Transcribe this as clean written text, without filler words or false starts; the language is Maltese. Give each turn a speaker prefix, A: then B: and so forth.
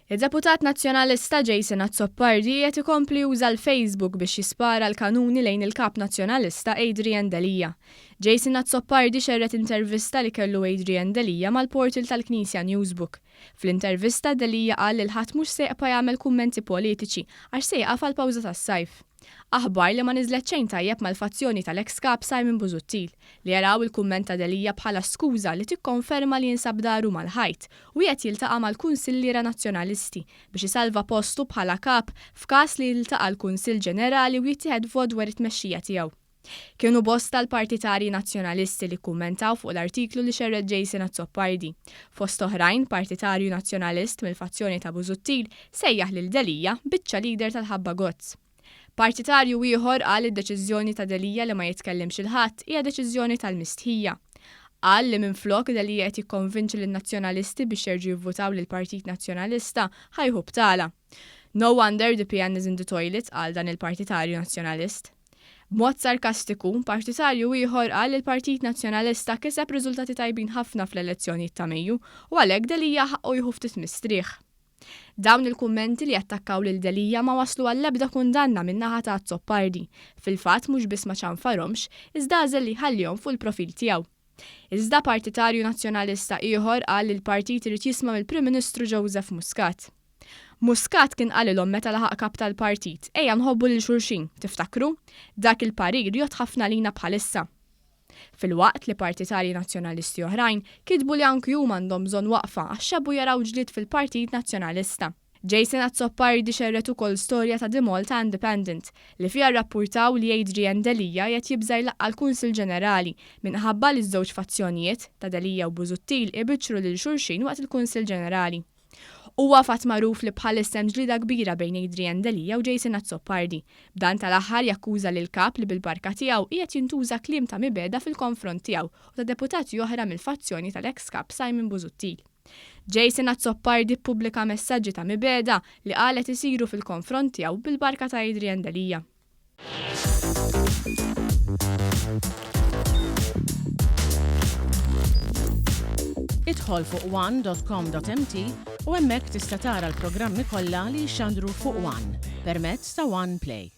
A: Id-deputat Nazzjonalista Jason Azzopardi qiegħed ikompli juża l-Facebook biex jispara l-kanuni lejn il-Kap Nazzjonalista Adrian Delia. Jason Azzopardi xerred intervista li kellu Adrian Delia mal-portal tal-Knisja Newsbook. Fl-intervista Delia qal li l-Ħadd mhux se jqpa' jagħmel kummenti politiċi għax se jieqaf għall-pawża tas-sajf. Aħbar li ma niżlet xejn tajjeb mal-fazzjoni tal-eks Kap Simon Busuttil, li jaraw il-kumment ta' Delia bħala skuża li tikkonferma li jinsab daru mal-ħajt u qiegħed jiltaqa' mal-kunsilliera Nazzjonalisti biex isalva postu bħala Kap f'każ li jiltaqa' l-Kunsill Ġenerali u jittieħed vot dwar it-tmexxija tiegħu. Kienu bosta l-partitarji Nazzjonalisti li kkummentaw fuq l-artiklu li xerred Jason Azzopardi. Fost oħrajn, partitarju Nazzjonalist mill-fazzjoni ta' Busuttil sejjaħ lil Delia biċċa leader tal-ħabba gozz. Partitarju ieħor qal li d-deċiżjoni ta' Delia li ma jitkellimx il-Ħadd hija deċiżjoni tal-mistħija. Qal li minflok Delia qed jikkonvinċi lin-Nazzjonalisti biex jerġgħu jivvutaw lill-Partit Nazzjonalista ħa jieħu btala. No wonder the PN is in the toilet, qal dan il-partitarju Nazzjonalist. B'mod sarkastiku, partitarju ieħor qal li l-Partit Nazzjonalista kiseb riżultati tajbin ħafna fl-elezzjonijiet ta' Mejju u għalhekk Delia ħaqqu jieħu ftit mistrieħ. Dawn il-kummenti li attakkaw lil Delia ma wasslu għall-ebda kundanna min-naħa ta' Azzopardi. Fil-fatt mhux biss ma ċanfarhomx, iżda għażel li jħallihom fuq il-profil tiegħu. Iżda partitarju Nazzjonalista ieħor qal li l-partit irid jisma' mill-Prim Ministru Joseph Muscat. Muscat kien qalilhom meta laħaq kap tal-partit, ejja nħobbu lil xulxin, tiftakru? Dak il-parir jgħodd ħafna għalina bħalissa. Filwaqt li partitarji Nazzjonalisti oħrajn kitbu li anki huma għandhom bżonn waqfa għax xebgħu jaraw ġlied fil-Partit Nazzjonalista. Jason Azzopardi xerred ukoll storja ta' The Malta Independent li fiha rrappurtaw li Adrian Delia qiegħed jibża' jlaqqa' l-Kunsill Ġenerali minħabba li ż-żewġ fazzjonijiet, ta' Delia u Busuttil ibiċċru lil xulxin waqt il-Kunsill Ġenerali. Huwa fatt magħruf li bħalissa hemm ġlieda kbira bejn Adrian Delia u Jason Azzopardi, b'dan tal-aħħar jakkuża lill-Kap li bil-barka tiegħu qiegħed jintuża kliem ta' mibegħda fil-konfront tiegħu u ta' deputati oħra mill-fazzjoni tal-eks Kap Simon Busuttil. Jason Azzopardi ppubblika messaġġi ta' mibegħda li qal qed isiru fil-konfront tiegħu bil-barka ta' Adrian Delia.
B: Idħol fuq one.com.mt u hemmhekk tista' tara l-programmi kollha li jixxandru fuq One permezz ta' One Play.